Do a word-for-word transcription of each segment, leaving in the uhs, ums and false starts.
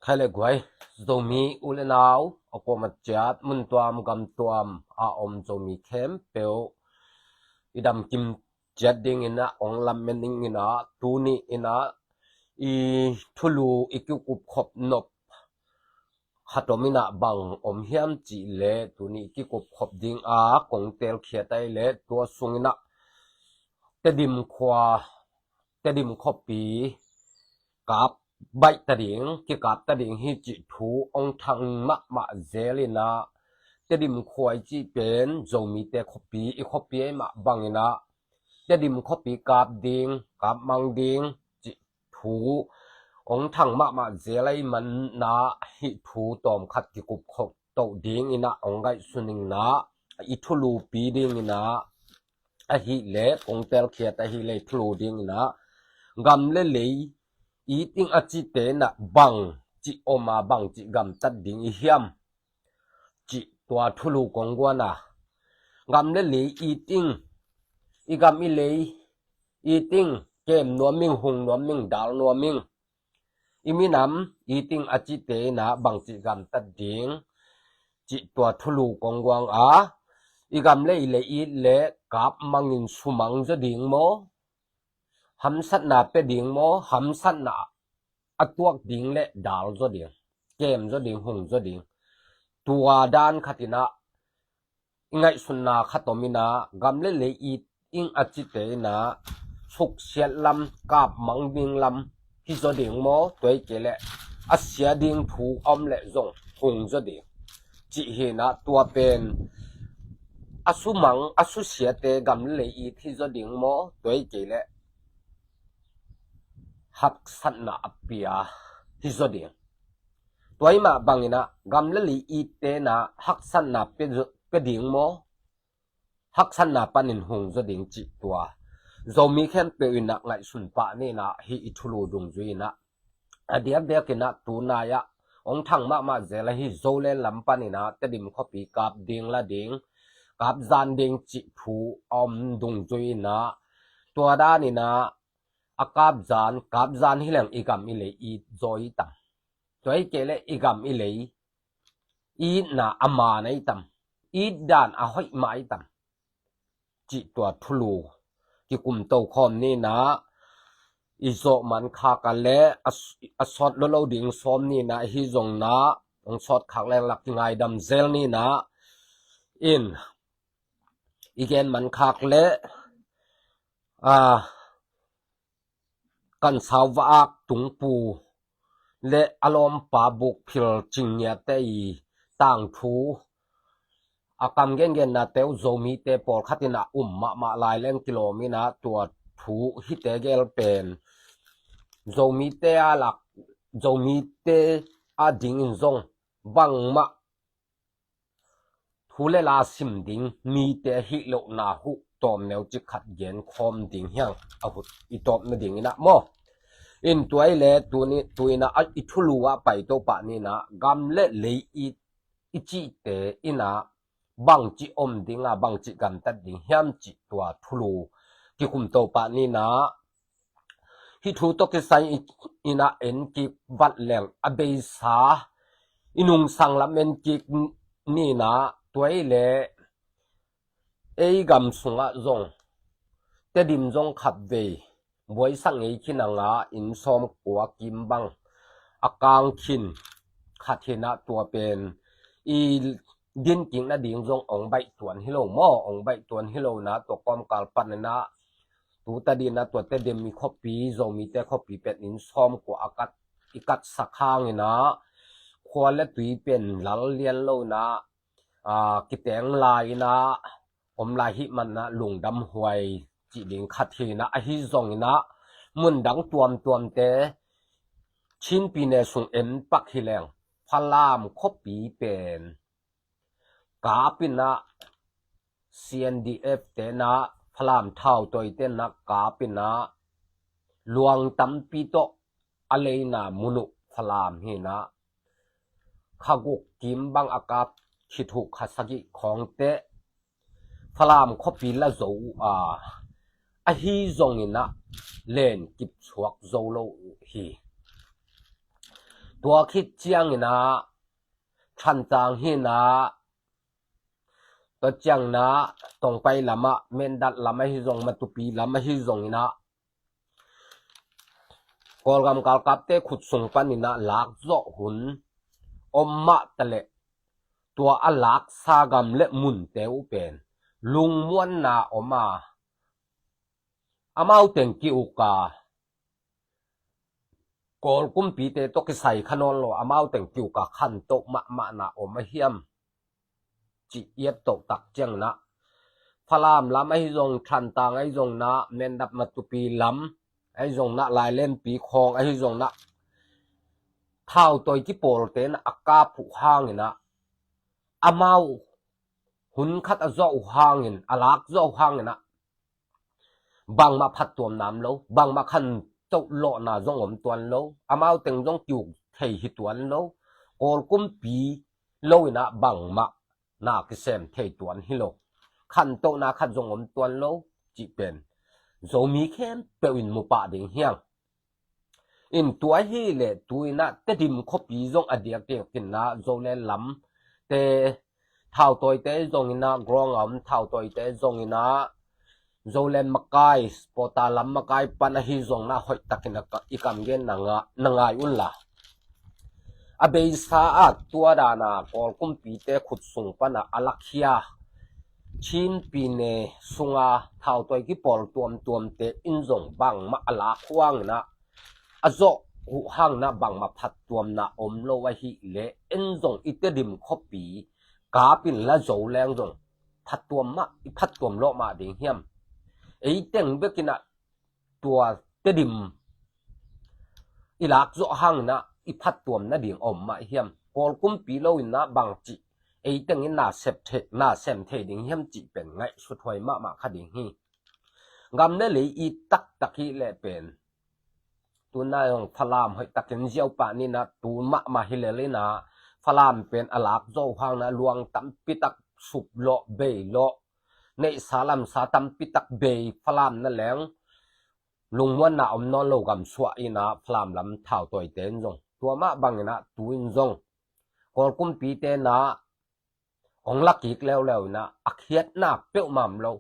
Khai le guai, Zomi u le nau, a kuamah ciat, mun tuam, gam tuam, a om Zomi khempeuh i damkim ciat dingin ah ong lamen dingin ah, tuni in ah i thulu i kikup khop nop khat om in ah, bang om hiam cih leh tuni i kikup khop ding a kong telkhiat ai leh, tua sungin ah Tedim khua, Tedim khuapi kap baih ta ding, kikap ta ding hi cih thu ong thang mahmah zel in ah, Tedim khua i cih pen Zomite khuapi, i khuapi ahih mah bangin ah Tedim khuapi kap ding, kap mang ding cih thu ong thang mahmah zel ahih man ah, hih thu tawmkhat kikup khop toh dingin ah ong ngaihsun ing ah, i thulupi dingin ah, ahih leh kong telkhiat ahih leh i thulu dingin ah, gam le lei it ing a cite in ah bang cih om a, bang cih gamtat ding i hiam cih tua thulu kong guan a. Gam le lei it ing, i gam i lei it ing, kem nuam ing, hung nuam ing, dal nuam ing, i minam it ing a cite in ah bang cih gamtat ding cih tua thulu kong guan a. I gam le i lei it leh kap mangin sumang zaw ding maw, hamsatna pia ding maw, hamsatna a tuak ding leh dal zaw ding, kem zaw ding, hung zaw ding. Tua dan khat in ah i ngaihsunna khat om in ah, gam le lei it ing a cite in ah suksiat lam, kap mang ding lam hi zaw ding maw, tua hi kei leh a sia ding thu om leh zong hung zaw ding cih hi in ah, tua pen a sumang, a susiate gam le lei it hi zaw ding maw, tua hi kei leh haksatna a pia hi zaw ding. Tua ahih mah bangin ah gam le lei itte in ah haksatna pia zaw, pia ding maw, haksatna panin hung zaw ding cih tua Zomi khempeuh in ah ngaihsun pah ni in ah, hih i thulu dungzui in ah, a diakdiak in ah tunai ah ong thang mahmah zel ahi Zoland lam panin ah Tedim khuapi kap ding la ding, kap zan ding cih thu a om dungzui in ah, tua dan in ah a kap zan, kap zan hi leng i gam i lei it zaw i tam. Tua hi kei leh i gam i lei itna a man a i tam, it dan a hoih mah a i tam cih tua thulu kikum to khawm ni in ah, i zawh man khak a leh a, a sawt lolo ding sawm ni in ah, ahi zongin ah ong sawt khak leng lak kingaidam zel ni in ah, in i gen man khak leh, a, Kan Sau Vaak Tungpu le a lawmpa Buk Phil Cing Ngiate i tangthu, a kam gengenna teuh Zomite pawlkhat in ah um mahmah lai leng kilawm in ah, tua thu hihte gel pen Zomite a lak, Zomite a dingin zong bangmah thu le la sim ding mite hih lohna huh tawm neu cik khat gen khawm ding hi hang, a huh i tawp nading in ah maw. In tua hi leh tuni, tu in ah i thulu ah pai to pah ni in ah, gam le lei it i cihte in ah bangci om ding a, bangci gamtat ding hiam cih tua thulu kikum to pah ni in ah, hih thu tawh kisai in ah en kik vat leng a beisa i nungsang lam en kik ni in ah, tua hi leh ei gam sungah zong Tedim zong khat vei buaisak ngei khin a, nga inn sawm kua kim bang a kang khin khat hi in ah, tua pen i din kik nading zong ong baih tuan hi lo maw, ong baih tuan hi lo in ah, tua kawmkal pan in ah tu ta ding in ah, tua Tedim i khuapi, Zomite khuapi pen inn sawm kua a kat, i katsak hang in ah, khua le tui pen lal lian lo in ah, a, kiteng lai in ah om lai hi man in ah, lungdam huai cih ding khat hi in ah, ahi zongin ah mun dang tuamtuamte Chin Pyine sung en pak hi leng Falam khuapi pen kap in ah, C N D F te in ah, Falam thautawite in ah kap in ah, luang tampi tawh a leina mun uh Falam hi in ah, kha guk kim bang a kap khit uh kha sagih khawng teh Falam khuapi la zo uh a, ahi zongin ah len kip suak zo lo uh hi. Tua khit ciangin ah Thantlang hi-in ah, tua ciangin ah Tongpai lamah, Mindat lam ahi zong, Matupi lam ahi zongin ah, Kawlgam galkapte khut sung panin ah lakzawh hun om mah taleh, tua a laksa gam le munte uh pen lungmuanna om a, amau teng ki-uk a, Kawl kumpite tawh kisai kha nawn lo, amau teng ki-uk a khantoh mahmahna om a hiam cih i et toh tak ciangin ah, Falam lam ahi zong, Thantlang ahi zongin ah, Mindat, Matupi lam ahi zongin ah, Lailenpi khawng ahi zongin ah, thautawi kipawlte in ah a kap uh hangin ah, amau hun khat a zawh uh hangin, a lakzawh uh hangin ah, bangmah phattuamna om lo, bangmah khantoh lawhna zong om tuan lo, amau teng zong ki-uk thei hi tuan lo, Kawl kumpi lo-in ah bangmah na kisem thei tuan hi lo, khantohna khat zong om tuan lo cih pen Zomi khempeuh in mu pah ding hi hang. In tua hi leh tu-in ah Tedim khuapi zong a diakdiakin ah Zoland lamte, thautawite zongin ah, ground a om thautawite zongin ah, Zoland makai, Pawta lam makai pan ahi zongin ah hoihtakin a ka-, i kam gen na nga-, na ngai un la. A beisa ah tua dan a Kawl kumpite khut sung pan a a lakhia Chin pyine sunga thautawi kipawl tuamtuamte in zong bangmah a lak uh hangin ah, a zawh uh hangin ah bangmah phattuamna om lo ahih leh, en zong i Tedim khuapi kap in la zo leng zong phattuam mah, i phattuam lawh mah ding hiam? Ei teng bekin ah tua Tedim i lakzawh hangin ah i phattuam nading a om mah hiam? Kawl kumpi lo-in ah bangci ei teng in na sem thei, na sem thei ding hiam cih pen ngaihsut huai mahmah kha ding hi. Gam le lei it taktak hi leh pen, tu-in ah zong Falam hoihtakin ziau pah ni-in ah, tu mahmah hi lel in ah, Falam pen a lakzawh uh hangin ah luang tampi tak sup lawh, bei lawh, neihsa lamsa tampi tak bei, Falam na leng lungmuanna om nawn lo gam suah in ah, Falam lam thautawite in zong tua mah bangin ah tu-in zong Kawl kumpite in ah hong la kik leuleu in ah, a khiatna peuhmah om lo.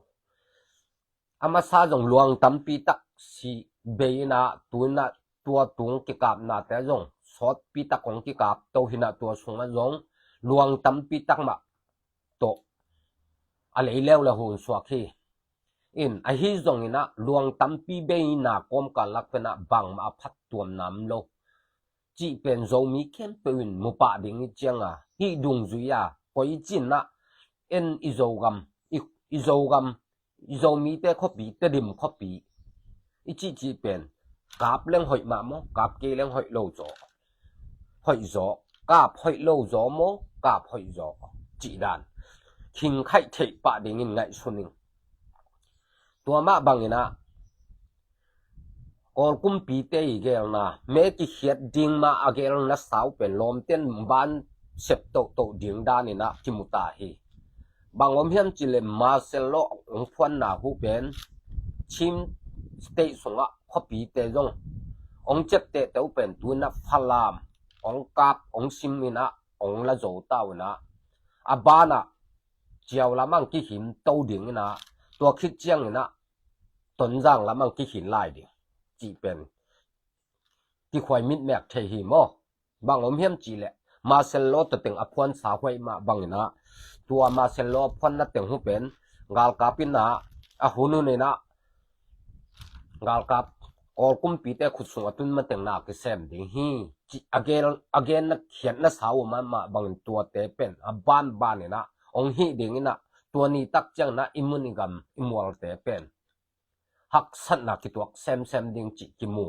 A masa zong luang tampi tak si bei in ah, tu-in ah tua tung kikapnate zong sawtpi tak hong kikap to hi-in ah, tua sungah zong luang tampi tak mah tawh a lei leuleu hun suak hi. In ahi zongin ah luang tampi beina kawmkal lak pen ah bangmah a phattuamna om lo cih pen Zomi khempeuh in mu pah ding hi ciang a, hih dungzui a, koici-in ah en i Zogam, i, i Zogam, i Zomite khuapi, Tedim khuapi i cihcih pen kap leng hoih mah maw, kap kei leng hoih lo zaw, hoih zaw, kap hoih lo zaw maw, kap hoih zaw, cih dan khingkhaih theih pah dingin ngaihsun ing. Tua mah bangin ah Kawl kumpite i gelna, me kikhiat ding mah a gelna sau pen lawmten ban sep tohtoh ding danin ah kimu ta hi. Bang om hiam cih leh Marcel Law hong phuanna uh pen Chin State sungah khuapite zong hong ciaptehte uh pen tu-in ah Falam hong kap, hong sim in ah hong la zo ta uh in ah, a banah Ciau lamah hong kikhin to ding in ah, tua khit ciangin ah Tonzang lamah hong kikhin lai ding cih pen kikhuai mitmek thei hi maw? Bang om hiam cih leh Marcel Law tawh teng a phuansa huai mah bangin ah, tua Marcel Law a phuanna teng uh pen galkap in ah, a hun hun in ah galkap, Kawl kumpite khut sung a tun mateng na kisem ding hi cih a gel, a genna khiatna sau mahmah bangin tuate pen a banban in ah hong hih ding in ah, tua ni tak ciangin ah i mun i gam i mualte pen haksatna kituak semsem ding cih kimu.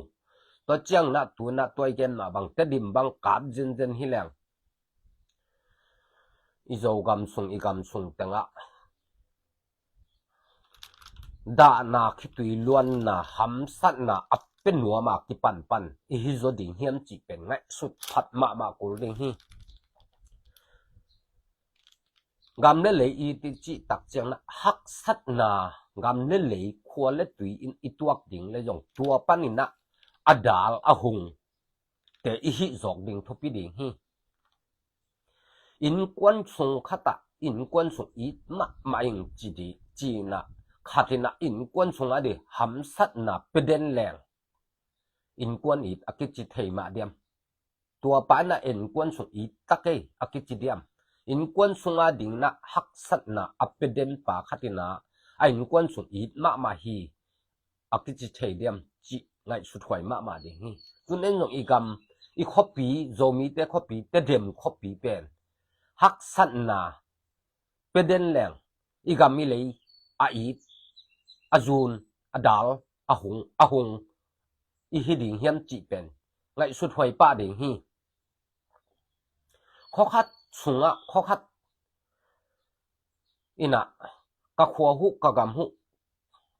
Tua ciangin ah tu-in ah tua i gen mah bang Tedim bang kap zenzen hi leng, i Zogam sung, i gam sung tengah dahna, khitui luanna, hamsatna a pia nuam a kipanpan i hi zaw ding hiam cih pen ngaihsut phat mahmah kul ding hi. Gam le lei it i cih tak ciangin ah haksatna, gam le lei, khua le tui in i tuak ding le zong tua panin ah a dal a hung i hih zawk ding thupi ding hi. Innkuan sung khatah innkuan sung it mahmah ing ci ding, ci-in ah khat in ah innkuan sungah ding hamsatna pia den leng innkuan it a kici thei mah diam? Tua pa in ah innkuan sung it ta kei a kici diam? Innkuan sungah ding in ah haksatna a pia den pa khat in ah a innkuan sung it mahmah hi a kici thei diam cih ngaihsut huai mahmah ding hi. Tun en zong i gam, i khuapi, Zomite khuapi, Tedim khuapi pen haksatna pia den leng i gam i lei a it, a zun, a dal, a hung, a hung i hi ding hiam cih pen ngaihsut huai pah ding hi. Khuakhat sungah khuakhat in ah ka khua uh, ka gam uh,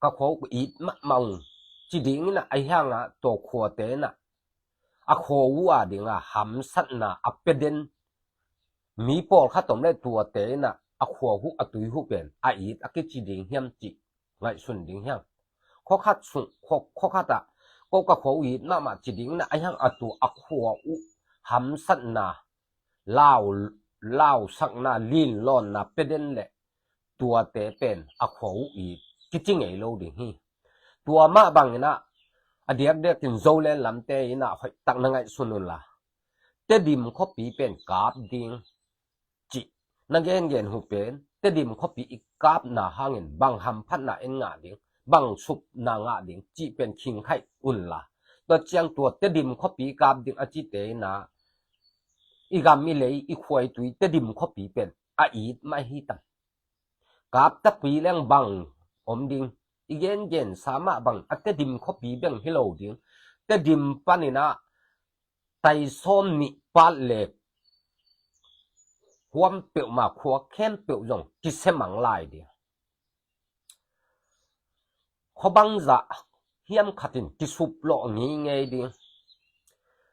ka khua uh it mahmah ung ci ding in ah, a hiangah tua khuate in ah a khua uh a ding a hamsatna a pia den mi pawlkhat om leh tuate in ah a khua uh, a tui uh pen a it a kici ding hiam cih ngaihsun ding hiam? Khuakhat sung, khua, khuakhat ah ko ka khua uh it mahmah ci ding in ah, a hiang a tua a khua uh hamsatna, lau, lausakna, linlawnna pia den leh tuate pen a khua uh it kici ngei lo ding hi. Tua mah bang in ah a diakdiak in Zoland lamte in ah hoihtak na ngaihsun un la, Tedim khuapi pen kap ding cih na gengen uh pen Tedim khuapi i kapna hangin bang hamphatna en ngah ding, bang supna ngah ding cih pen khingkhaih un la. Tua ciang tua Tedim khuapi kap ding a cite in ah i gam i lei, i khua i tui Tedim khuapi pen a it mah hi tam? Kap takpi leng bang om ding? I gengen sa mah bang a Tedim khuapi beng hi lo ding, Tedim panin ah tai sawm nih pat le huam peuhmah khua khempeuh zong kisia mang lai ding. Khua bangzah hiam khat in kisuplawh ngeingei ding.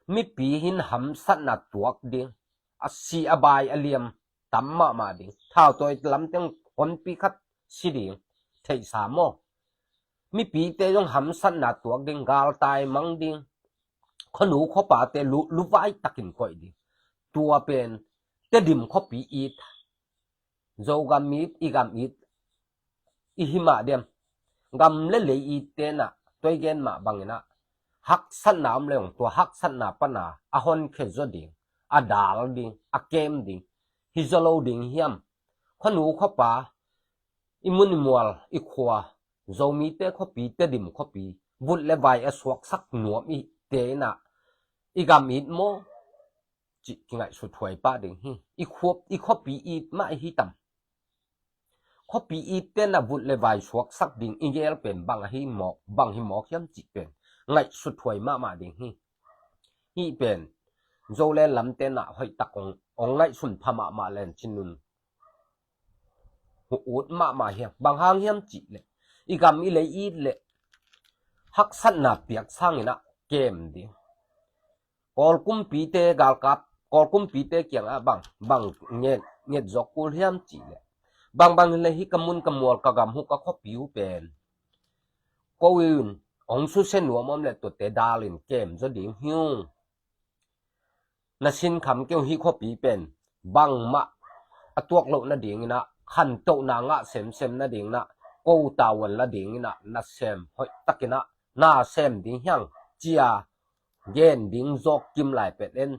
Mipi hin hamsatna tuak ding. A si a bai a liam tam mahmah ding. Thautawi lamteng honpi khat si ding. Theihsa maw? Mipite zong hamsatna tuak ding, galtai mang ding. Khuanu khuapate lu, luvai takin koih ding. Tua pen Tedim khuapi it, Zogam it, i gam it i hi mah diam? Gam le lei itte in ah tua i gen mah bang in ah haksatna om leng tua haksatna pana a honkhia zaw ding, a dal ding, a kem ding hi zaw lo ding hiam? Khuanu khuapa, i mun i mual, i khua, Zomite khuapi, Tedim khuapi, vut le vai a suaksak nuam ite in ah i gam it maw cih kingaihsut huai pah ding hi. I khuap, i khuapi it mah i hi tam? Khuapi itte in ah vut le vai suaksak ding i gel pen bang a hi mawk, bang hi mawk hiam cih pen ngaihsut huai mahmah ding hi. Hih pen Zoland lamte in ah hoihtak ong, ong ngaihsun pha mahmah len ci-in un uh ut mahmah hiam? Bang hang hiam cih leh i gam i lei it leh haksatna piak sangin ah kem ding. Kawl kumpite galkap, Kawl kumpite kiangah bang, bang nget, nget zawk kul hiam cih leh, bang bang le hih ka mun ka mual ka gam uh ka khuapi uh pen ko in ong susia nuam om leh tuate dalin kem zaw ding hi ung. Na sinkham kei ung, hih khuapi pen bangmah a tuak loh nadingin ah, khantohna ngah semsem nadingin ah, ko tavuan la dingin ah nasem hoihtakin ah nasem ding hiang ci-a gen ding zawk kim lai pet in,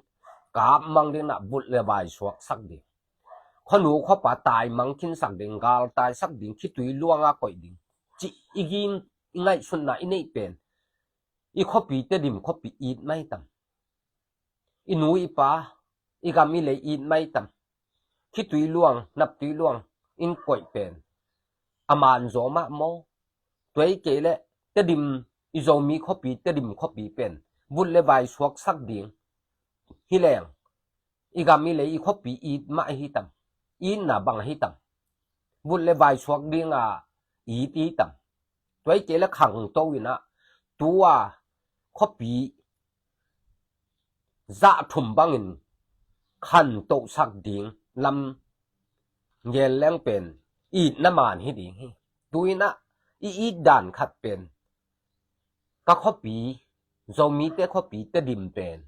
kap mang dingin ah vut le vai suaksak ding, khuanu khuapa tai mang khinsak ding, galtaisak ding, khitui luanga koih ding cih i gim, i ngaihsutna i neih pen i khuapi Tedim khuapi it mai tam? I nu i pa, i gam i lei it mai tam? Khitui luang, naptui luang in koih pen a man zaw mah maw? Tua i kei leh Tedim, i Zomi khuapi, Tedim khuapi pen vut le vai suaksak ding hi leng i gam i lei, i khuapi it mah hi tam? Itna bang hi tam? Vut le vai suak dinga it i tam? Tua i kei leh khangto in ah tua khuapi zah thum bangin khantohsak ding lam gen leng pen itna man hi ding hi. Tu-in ah i it dan khat pen ka khuapi, Zomite khuapi Tedim pen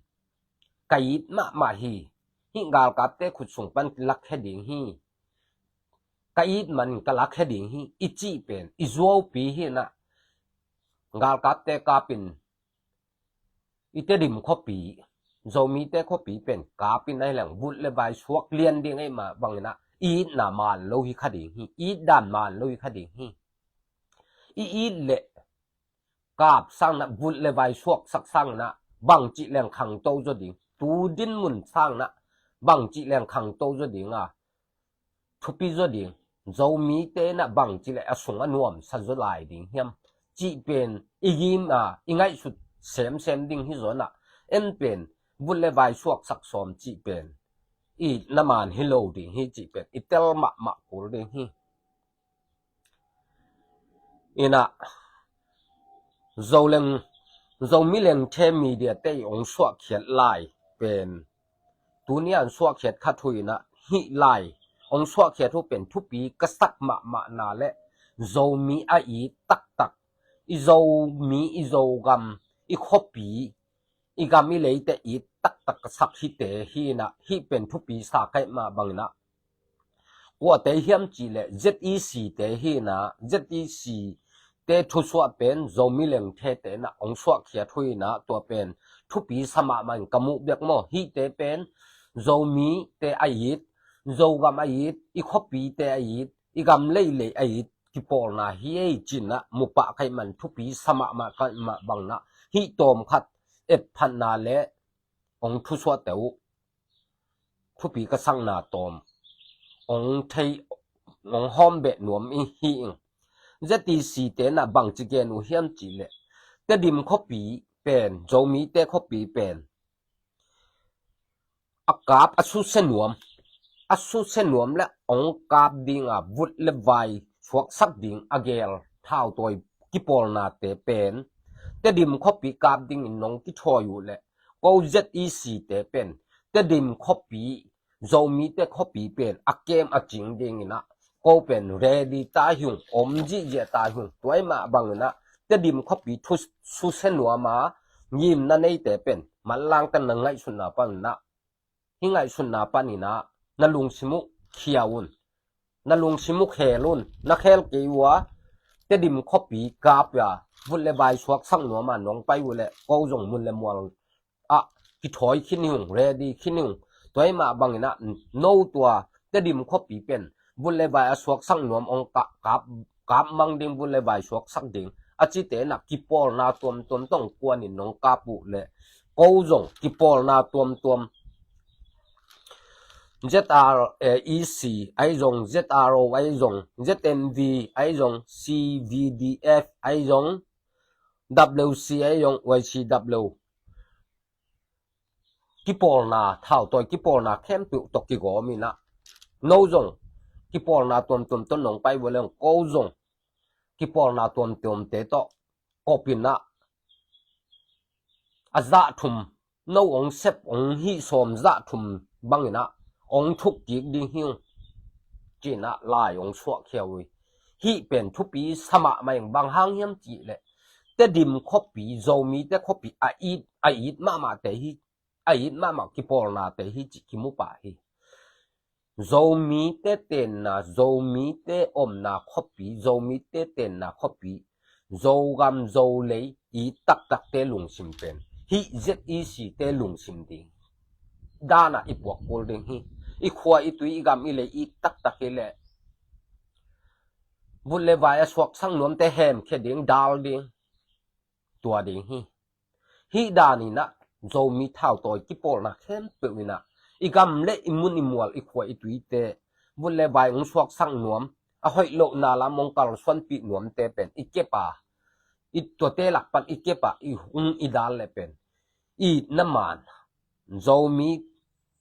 ka it mahmah hi. Hih galkapte khut sung pan lakkhia ding hi. Ka it man ka lakkhia ding hi, i cih pen i zuaupi hi inah, galkapte kapin i Tedim khuapi, Zomite khuapi pen kapin ahi leng vut le vai suak lian ding ahi mah bang inah, i itna man lo hi kha ding hi, i it dan man lo hi kha ding hi. I it le kap sang inah, vut le vai suaksak sang inah, bangcih leng khangto zaw ding, tu dinmun sang inah, bangcih leng khangto zaw ding a, thupi zaw ding, Zomite inah bangcih leh a sung a nuamsa zaw lai ding hiam cih pen i gim a, i ngaihsut semsem ding hi zaw inah, en pen vut le vai suaksak sawm cih pen i itna man hi lo ding hi cih pen i tel mahmah kul ding hi. Inah, Zoleng, Zomi Lengthe Media te i ong suahkhiat lai pen, tuni an suahkhiat khat hu inah, hih lai ong suahkhiat hu pen thupi ka sak mahmahna le Zomi a it taktak, i Zomi, i Zogam, i khuapi, i gam i leite it taktak ka sak hite hi inah, hih pen thupi sa ka hih mah bang inah, kuate hiam cih leh Z E C te hi inah, Z E C te thusuah pen Zomi Lengthe te inah ong suahkhiat hu inah, tua pen thupi sa mahmah in ka muh bek maw. Hihte pen Zomite a it, Zogam a it, i khuapite a it, i gam leilei a it kipawlna hi ei ci inah mu pah ka hih man thupi sa mahmah ka hih mah bang inah, hih tawm khat etphatna le ong thusuahte uh thupi ka sakna tawm ong thei, ong hawm beh nuam i hi ing. Z E C te inah bangci gen uh hiam cih leh, Tedim khuapi pen, Zomite khuapi pen a kap, a susia nuam, a susia nuam le ong kap ding a, vut le vai suaksak ding a gel thautawi kipawlnate pen Tedim khuapi kap dingin nong kithawi uh leh, ko Z E C te pen Tedim khuapi, Zomite khuapi pen a kem a cing ding inah, ko pen ready ta hi ung, om zihziah ta hi ung. Tua ahih mah bang inah Tedim khuapi thu susia nuam a ngimna neite pen manlang tan, na ngaihsutna pan inah, hih ngaihsutna pan inah na lungsim uh khia un, na lungsim uh khel un. Na khel kei uh a, Tedim khuapi kap a vut le vai suaksak nuam a nong pai uh leh, ko zong mun le mual ah kithawi khin hi ung, ready khin hi ung. Tua ahih mah bang inah, no tua Tedim khuapi pen vut le vai a suaksak nuam, ong kap, kap, kap mang ding, vut le vai suaksak ding a cite inah kipawlna tuamtuam tawh kuanin nong kap uh leh, ko zong kipawlna tuamtuam, Z R E C ahi zong, Z R O ahi zong, Z M V ahi zong, C V D F ahi zong, W C ahi zong, Y C W, kipawlna, thautawi kipawlna khempeuh tawh kigawm inah, no zong kipawlna tuamtuam tawh nong pai uh leh, ko zong kipawlna tuamtuamte tawh kop inah, a zah thum, no ong sep, ong hih sawm zah thum bang inah ong thuk kik ding hi ung ci inah lai ong suahkhia uh hi. Hih pen thupi sa mahmah ing. Bang hang hiam cih leh, Tedim khuapi, Zomite khuapi a it, a it mahmahte hi, a it mahmah kipawlnate hi cih kimu pah hi. Zomite tenna, Zomite omna khuapi, Zomite tenna khuapi, Zogam Zolei it taktakte lungsim pen hih Z E C te lungsim ding dan ah i puak kul ding hi. I khua i tui, i gam i lei it taktak hi leh, vut le vai a suaksak nuamte hemkhia ding, dal ding, tua ding hi. Hih dan inah Zomi thautawi kipawlna khempeuh inah, i gam le i mun i mual, i khua i tuite, vut le vai ong suaksak nuam, a hoih lohna lam ong kalsuanpih nuamte pen i kep a, i tuate lak pan i kep a, i hung i dal leh pen i itna man, Zomi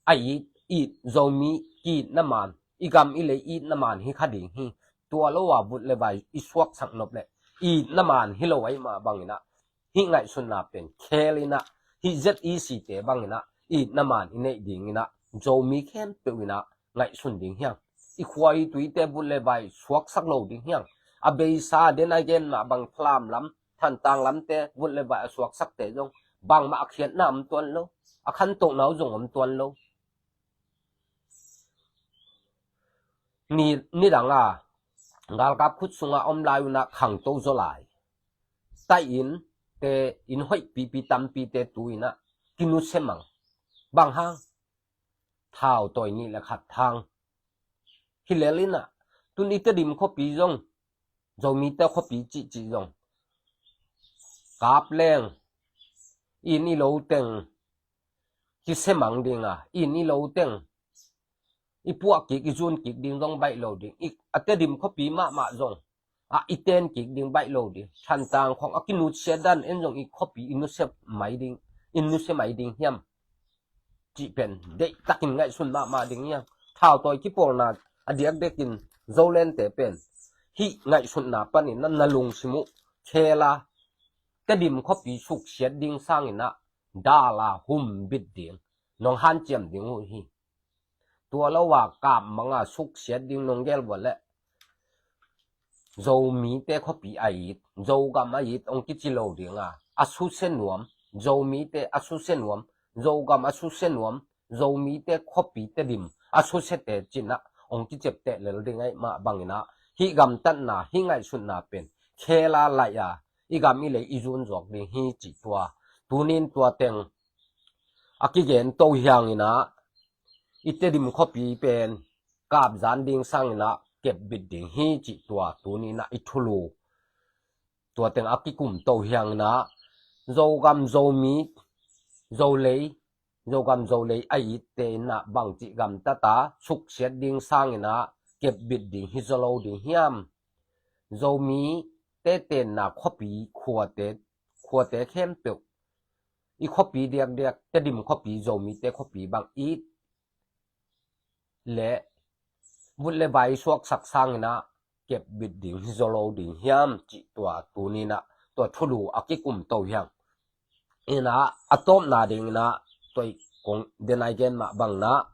a it, it, Zomi ki itna man, i gam i lei itna man hi kha ding hi. Tua lo a vut le vai i suaksak nop leh i itna man hi lo ahih mah bang inah, hih ngaihsutna pen khel inah, hih Z E C te bang inah i itna man i neih ding inah Zomi khempeuh inah ngaihsun ding hi hang. I khua i tuite vut le vai suaksak lo ding hi hang. A beisa den a gen mah bang Falam lam, Thantlang lamte vut le vai a suaksakte zong Bangmah a khiatna om tuan lo, a khantohna uh zong om tuan lo. Ni, nidang a galkap khut sungah om lai unah khangto zaw lai. Taih in te, inn hoih pipi tampi te tu inah kinusia mang. Bang hang? Thau tawi nih le khat hang. Hi lel inah tun i Tedim khuapi zong, Zomite khuapi cihcih zong kap leng, inn i lo teng kisia mang ding a, inn i lo teng i puah kik, i zun kik ding zong baih lo ding. I, a Tedim khuapi mahmah zong a i ten kik ding baih lo ding. Thantlang khong a kinusia dan en zong i khuapi i nusia mai ding, i nusia mai ding hiam? Cih pen deihtakin ngaihsun mahmah ding hiam? Thau tawi kipawlna a diakdiakin Zolente pen hih ngaihsutna panin na, na lungsim uh khel a, Tedim khuapi suksiat ding sanginah dal a humbit ding nong hanciam ding uh hi. Tua lo a kap mang a suksiat ding nong gel vua leh Zomite khuapi a it, Zogam a it ong kici lo ding a, a susia nuam, Zomite a susia nuam, Zogam a susia nuam, Zomite khuapi Tedim a susiate cinah ong kiciapteh lel ding ahih mah banginah hih gamtatna, hih ngaihsutna pen khel a laih a, i gam i lei i zun zawk ding hi cih tua tunin tua teng a kigen to hianginah i Tedim khuapi pen kapzan ding sanginah kepbit ding hi cih tua tuninah i thulu tua teng a kikum to hianginah Zogam, Zomi, Zolei, Zogam, Zolei a itte inah bangcih gamtata suksiat ding sanginah kepbit ding hi zaw lo ding hiam? Zomite tenna khuapi, khuate, khuate khempeuh, i khuapi diakdiak, Tedim khuapi, Zomite khuapi bang it le vut le vai suaksak sanginah kepbit ding hi zaw lo ding hiam cih tua tuninah tua thulu a kikum to hiang. Inah a tawpna dinginah tua i kong denai gen mah banginah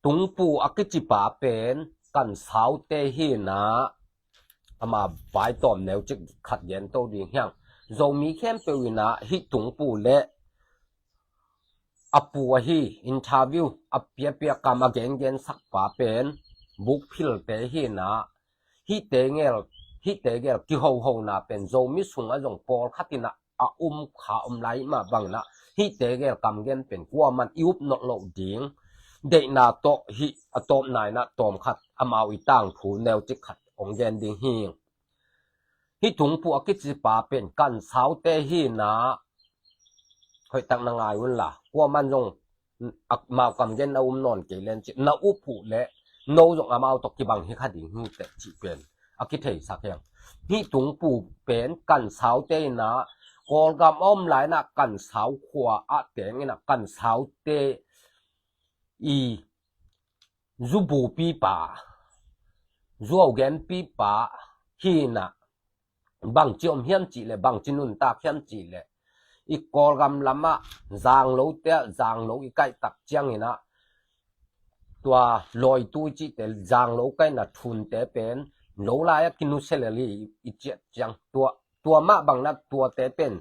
Tungpu a kicipa pen Kansaute hinah ama vai tawm neu cik khat gen to ding hiang. Zomi khempeuh inah hih Tungpu le a pu ahi, interview a piapia kam a gengen sakpa pen Bukphilte hinah hihte ngel, hihte gel kihohona pen Zomi sungah zong pawlkhat inah a um kha om lai mah banginah hihte gel kamgen pen kuaman i up nolh loh ding deihna tawh hih a tawpna inah tawmkhat amau i tangthu neu cik khat ong gen ding hi. Hih Tungpu a kicipa pen Kansaute hinah hoihtak na ngai unla kuaman zong amau kamgen a um nawn kei len cih na up uh le no zong amau tawh kibang hi kha ding hi teh cih pen a kitheisak hiang. Hih Tungpu pen Kansaute inah Kawlgam a om lai inah Kansau khua ah teng inah Kansaute i zubupipa, zuaugenpipa hinah bangci om hiam cih leh bangci nuntak hiam cih leh i Kawlgam lamah zanglote ah zanglo i kaihtak cianginah tua lawitu i cihte zanglo kaihna thunte pen lo lai-ah kinusia lel i, i ciah ciang tua tua mah banginah tuate pen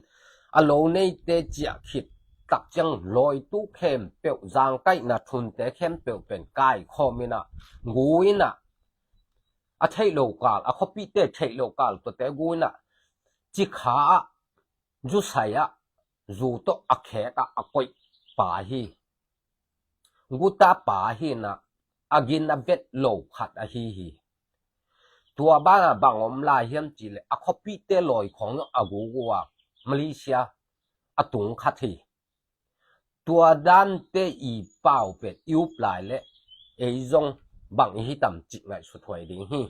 a lo neite ciah khit tak ciang lawitu khempeuh zangkaihna thunte khempeuh pen kaikhawm inah gu inah a theih lo kal, a khuapite theih lo kal tuate gu inah cikha ah zusai ah zu tawh a khek ah a koih pa hi. Guta pa hinah a gin a vet lo khat ahi hi. Tua banga bang om lai hiam cih leh a khuapite lawi khawng a gugu a Malaysia a tung khat hi. Tua dante i pau pen i up lai leh ei zong bang i hi tam cih ngaihsut huai ding hi.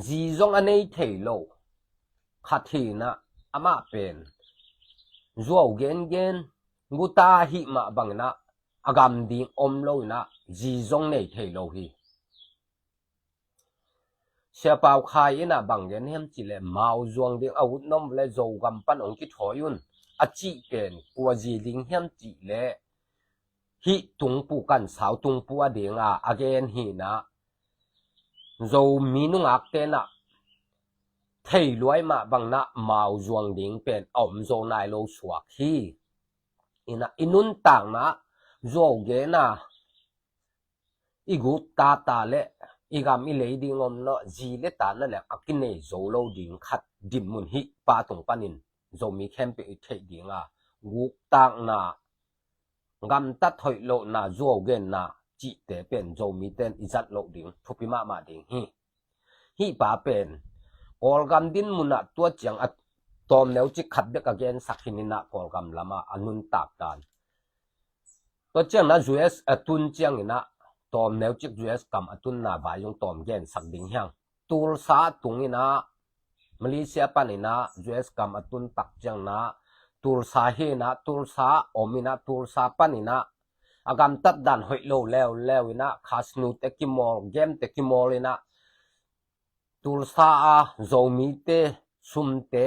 Zi zong a nei thei lo khat hinah amah pen zuau gengen guta hih mah banginah a gam ding om lo inah zi zong nei thei lo hi. Siapau Khai inah bang gen hiam cih leh mau zuang ding a ut nom le Zogam pan ong kithawi un a cih pen kua zi ding hiam cih leh hih Tungpu Kansau Tungpu a dinga a gen hinah Zomi nungakte inah thei luai mah bangin ah mau zuang ding pen a om zo nai lo suak hi. Inah i nuntakna zuau gen a i guk tata le i gam i lei ding om lo, zi le ta na le a kinei zo lo ding khat dinmun hi. Pa tung panin Zomi khempeuh i theih ding a, guktakna, gamtat hoih lohna, zuau genna cihte pen Zomite in i zat loh ding thupi mahmah ding hi. Hih pa pen Kawlgam dinmun ah tua ciang a tawmneu cik khat bek a gensak hi inah Kawlgam lam ah a nuntak dan. Tua ciang inah U S a tun ciang inah tawmneu cik U S gam a tunna vai zong tawm gensak ding hi hang. Tulsa tung inah, Malaysia pan inah U S gam a tun tak ciang inah Tulsa hi inah, Tulsa om inah, Tulsa pan inah a gamtat dan hoih lo leuleu inah, casino te kimawl, game te kimawl inah, Tulsa a Zomite sumte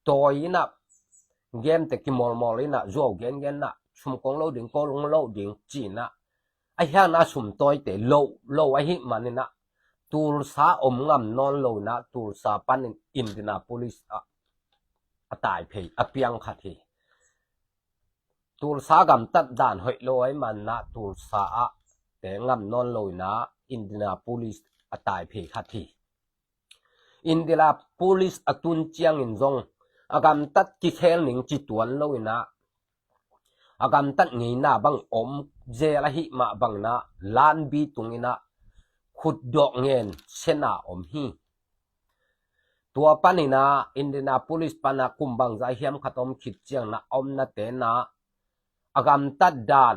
tawi inah, game te kimawlmawl inah, zuau gengen inah, sum kong lo ding, kong lo ding ci inah, a hiang a sum tawite lo lo ahih man inah Tulsa om ngam nawn lo inah Tulsa panin Indianapolis ah a tai phei a piang khat hi. Tulsa gamtat dan hoih lo ahih man inah Tulsa ah te ngam nawn lo inah Indianapolis a tai phei khat hi. Indianapolis a tun ciangin zong a gamtat kikhel ning ci tuan lo inah, a gamtat ngeina bang om zel ahih mah bang inah lanbi tung inah khutdawh ngen sena om hi. Tua pan inah Indianapolis pan a kum bangzah hiam khat om khit ciang inah a omnate inah a gamtat dan,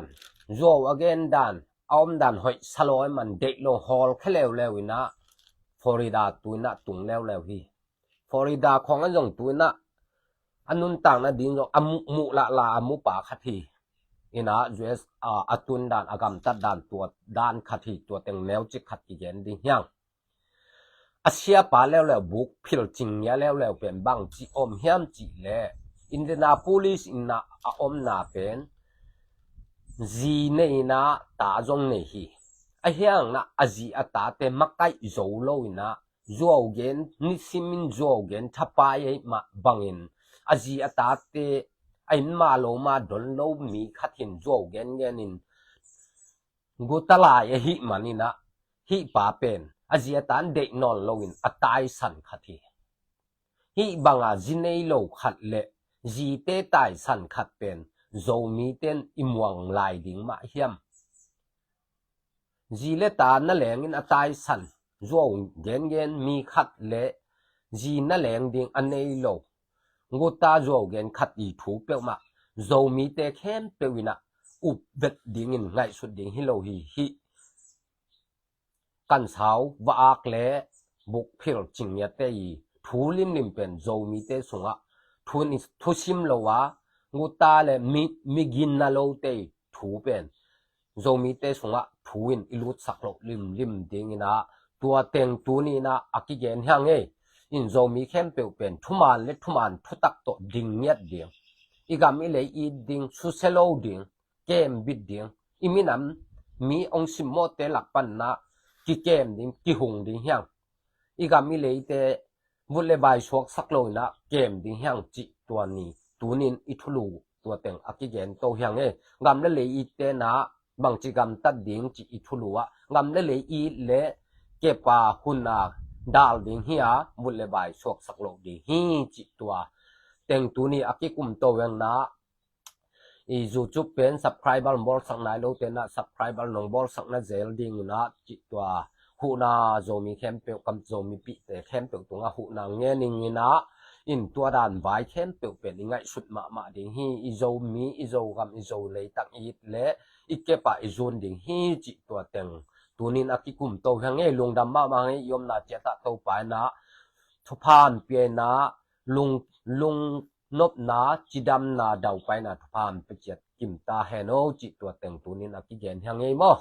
zuau a gen dan, a om dan hoih sa lo ahih man deih lo hawl khe leuleu inah Florida tu inah tung leuleu hi. Florida khawng a zong tu inah a nuntakna ding zong a muh, muh lahla a mu pa khat hi. Inah U S a, a tun dan, a gamtat dan tua dan khat hi. Tua teng neu cik khat kigen ding hi hang. A siapa leuleu, buk phil cing ngia leuleu pen bang ci om hiam cih leh, Indianapolis inah a omna pen zi nei inah ta zong nei hi. A hiang inah a zi a tate makaih zo lo inah zuau gen, nisimin zuau gen thapai ahih mah bangin a zi a tate a inn ma lo ma don lo mi khat hi in zuau gengen in guta lai ahih man inah hih pa pen a zi a ta in deih nawn lo in a taisan khat hi. Hih banga zi nei lo khat le zite taisan khat pen Zomite in i muang lai ding mah hiam? Zi le ta na leng in a taisan, zuau gengen mi khat le zi na leng ding a nei lo guta zuau gen khat i thu peuhmah Zomite khempeuh inah up vet dingin ngaihsut ding hi lo hi. Hih kansau va-ak le bukphil cing ngiate i thu limlim pen Zomite sungah thu, thusim lo a, guta le mi, mi ginna lote i thu pen Zomite sungah thu in i lutsak loh limlim ding inah tua teng tuni inah a kigen hi hang ei. In Zomi khempeuh pen thuman le thuman thutak tawh ding ngiat ding, i gam i lei it ding, susia lo ding, kem bit ding, i minam mi ong simmawhte lak pan inah kikem ding, kihung ding hi hang. I gam i leite vut le vai suaksak lo inah kem ding hi hang cih tua ni tunin i thulu tua teng a kigen to hi hang ei. Gam le lei itte inah bangci gamtat ding cih i thulu ah gam le lei it le kepa hun a dal ding hi a, vut le vai suaksak lo ding hi cih tua teng tuni a kikum to hi hang inah. I YouTube pen subscriber bawlsak nai lote inah subscriber nong bawlsak na zel ding inah cih tua huhna Zomi khempeuh, kam Zomipihte khempeuh tungah huhna ngen ning inah in tua dan vai khempeuh pen i ngaihsut mahmah ding hi. I Zomi, i Zogam, i Zo leitang i it le i kep ah i zun ding hi cih tua teng tunin a kikum to hi hang ei. Lungdam mahmah hang ei. I omna ciat ah Topa inah thupha hong pia inah lung, lungnopna, cidamna, daupaina thupha hong pia ciat kim ta hen aw cih tua teng tunin a kigen hi hang ei maw.